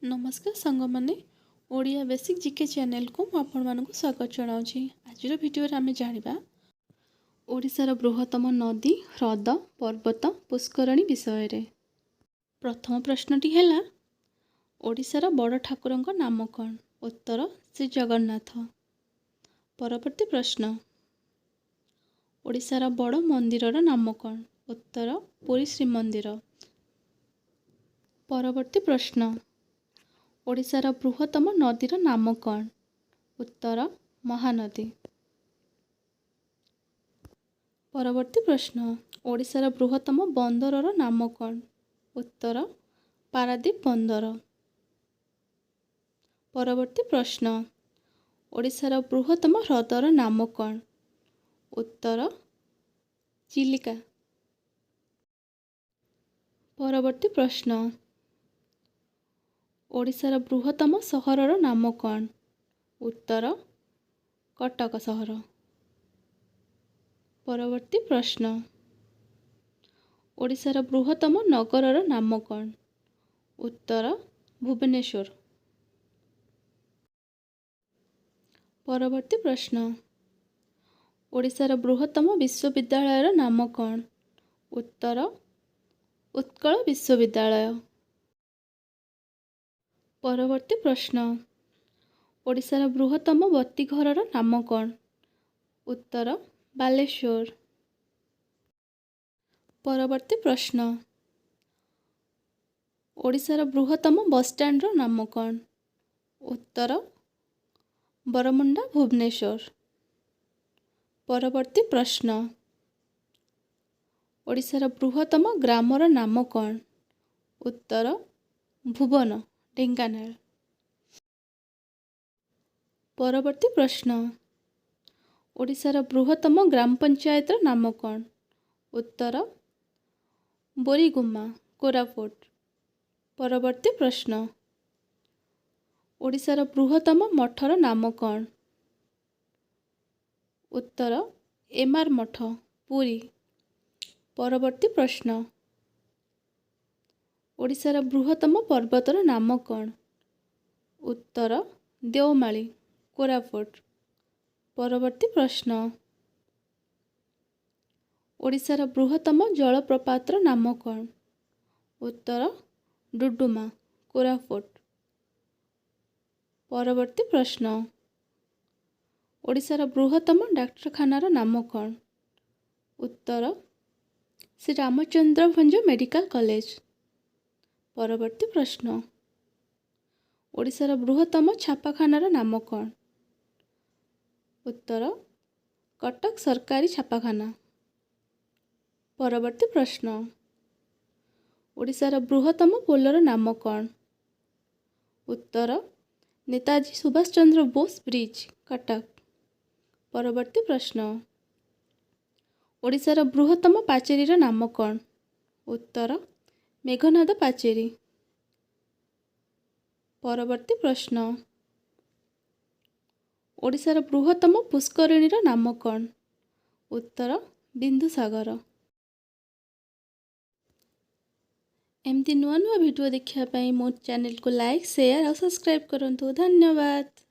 ନମସ୍କାର ସାଙ୍ଗମାନେ, Odia basic GK ଚ୍ୟାନେଲକୁ ମୁଁ ଆପଣମାନଙ୍କୁ ସ୍ୱାଗତ ଜଣାଉଛି। ଆଜିର ଭିଡ଼ିଓରେ ଆମେ ଜାଣିବା ଓଡ଼ିଶାର ବୃହତ୍ତମ ନଦୀ, ହ୍ରଦ, ପର୍ବତ, ପୁଷ୍କରିଣୀ ବିଷୟରେ। ପ୍ରଥମ ପ୍ରଶ୍ନଟି ହେଲା, ଓଡ଼ିଶାର ବଡ଼ ଠାକୁରଙ୍କ ନାମ କ'ଣ? ଉତ୍ତର, ଶ୍ରୀ ଜଗନ୍ନାଥ। ପରବର୍ତ୍ତୀ ପ୍ରଶ୍ନ, ଓଡ଼ିଶାର ବଡ଼ ମନ୍ଦିରର ନାମ କ'ଣ? ଉତ୍ତର, ପୁରୀ ଶ୍ରୀମନ୍ଦିର। ପରବର୍ତ୍ତୀ ପ୍ରଶ୍ନ, ଓଡ଼ିଶାର ବୃହତ୍ତମ ନଦୀର ନାମ କ'ଣ? ଉତ୍ତର, ମହାନଦୀ। ପରବର୍ତ୍ତୀ ପ୍ରଶ୍ନ, ଓଡ଼ିଶାର ବୃହତ୍ତମ ବନ୍ଦରର ନାମ କ'ଣ? ଉତ୍ତର, ପାରାଦୀପ ବନ୍ଦର। ପରବର୍ତ୍ତୀ ପ୍ରଶ୍ନ, ଓଡ଼ିଶାର ବୃହତ୍ତମ ହ୍ରଦର ନାମ କ'ଣ? ଉତ୍ତର, ଚିଲିକା। ପରବର୍ତ୍ତୀ ପ୍ରଶ୍ନ, ଓଡ଼ିଶାର ବୃହତ୍ତମ ସହରର ନାମ କ'ଣ? ଉତ୍ତର, କଟକ ସହର। ପରବର୍ତ୍ତୀ ପ୍ରଶ୍ନ, ଓଡ଼ିଶାର ବୃହତ୍ତମ ନଗରର ନାମ କ'ଣ? ଉତ୍ତର, ଭୁବନେଶ୍ୱର। ପରବର୍ତ୍ତୀ ପ୍ରଶ୍ନ, ଓଡ଼ିଶାର ବୃହତ୍ତମ ବିଶ୍ୱବିଦ୍ୟାଳୟର ନାମ କ'ଣ? ଉତ୍ତର, ଉତ୍କଳ ବିଶ୍ୱବିଦ୍ୟାଳୟ। ପରବର୍ତ୍ତୀ ପ୍ରଶ୍ନ, ଓଡ଼ିଶାର ବୃହତ୍ତମ ବତୀଘରର ନାମ କ'ଣ? ଉତ୍ତର, ବାଲେଶ୍ୱର। ପରବର୍ତ୍ତୀ ପ୍ରଶ୍ନ, ଓଡ଼ିଶାର ବୃହତ୍ତମ ବସଷ୍ଟାଣ୍ଡର ନାମ କ'ଣ? ଉତ୍ତର, ବରମୁଣ୍ଡା, ଭୁବନେଶ୍ୱର। ପରବର୍ତ୍ତୀ ପ୍ରଶ୍ନ, ଓଡ଼ିଶାର ବୃହତ୍ତମ ଗ୍ରାମର ନାମ କ'ଣ? ଉତ୍ତର, ଭୁବନ, ଢେଙ୍କାନାଳ। ପରବର୍ତ୍ତୀ ପ୍ରଶ୍ନ, ଓଡ଼ିଶାର ବୃହତ୍ତମ ଗ୍ରାମ ପଞ୍ଚାୟତର ନାମ କ'ଣ? ଉତ୍ତର, ବୋରିଗୁମ୍ମା, କୋରାପୁଟ। ପରବର୍ତ୍ତୀ ପ୍ରଶ୍ନ, ଓଡ଼ିଶାର ବୃହତ୍ତମ ମଠର ନାମ କ'ଣ? ଉତ୍ତର, ଏମାର ମଠ, ପୁରୀ। ପରବର୍ତ୍ତୀ ପ୍ରଶ୍ନ, ଓଡ଼ିଶାର ବୃହତ୍ତମ ପର୍ବତର ନାମ କ'ଣ? ଉତ୍ତର, ଦେଓମାଳି, କୋରାପୁଟ। ପରବର୍ତ୍ତୀ ପ୍ରଶ୍ନ, ଓଡ଼ିଶାର ବୃହତ୍ତମ ଜଳପ୍ରପାତର ନାମ କ'ଣ? ଉତ୍ତର, ଡୁଡୁମା, କୋରାପୁଟ। ପରବର୍ତ୍ତୀ ପ୍ରଶ୍ନ, ଓଡ଼ିଶାର ବୃହତ୍ତମ ଡାକ୍ତରଖାନାର ନାମ କ'ଣ? ଉତ୍ତର, ଶ୍ରୀ ରାମଚନ୍ଦ୍ର ଭଞ୍ଜ ମେଡ଼ିକାଲ କଲେଜ। ପରବର୍ତ୍ତୀ ପ୍ରଶ୍ନ, ଓଡ଼ିଶାର ବୃହତ୍ତମ ଛାପାଖାନାର ନାମ କ'ଣ? ଉତ୍ତର, କଟକ ସରକାରୀ ଛାପାଖାନା। ପରବର୍ତ୍ତୀ ପ୍ରଶ୍ନ, ଓଡ଼ିଶାର ବୃହତ୍ତମ ପୋଲର ନାମ କ'ଣ? ଉତ୍ତର, ନେତାଜୀ ସୁଭାଷ ଚନ୍ଦ୍ର ବୋଷ ବ୍ରିଜ୍, କଟକ। ପରବର୍ତ୍ତୀ ପ୍ରଶ୍ନ, ଓଡ଼ିଶାର ବୃହତ୍ତମ ପାଚେରୀର ନାମ କ'ଣ? ଉତ୍ତର, ମେଘନାଦ ପାଚେରୀ। ପରବର୍ତ୍ତୀ ପ୍ରଶ୍ନ, ଓଡ଼ିଶାର ବୃହତ୍ତମ ପୁଷ୍କରିଣୀର ନାମ କ'ଣ? ଉତ୍ତର, ବିନ୍ଦୁସାଗର। ଏମିତି ନୂଆ ନୂଆ ଭିଡ଼ିଓ ଦେଖିବା ପାଇଁ ମୋ ଚ୍ୟାନେଲକୁ ଲାଇକ୍, ସେୟାର ଆଉ ସବସ୍କ୍ରାଇବ୍ କରନ୍ତୁ। ଧନ୍ୟବାଦ।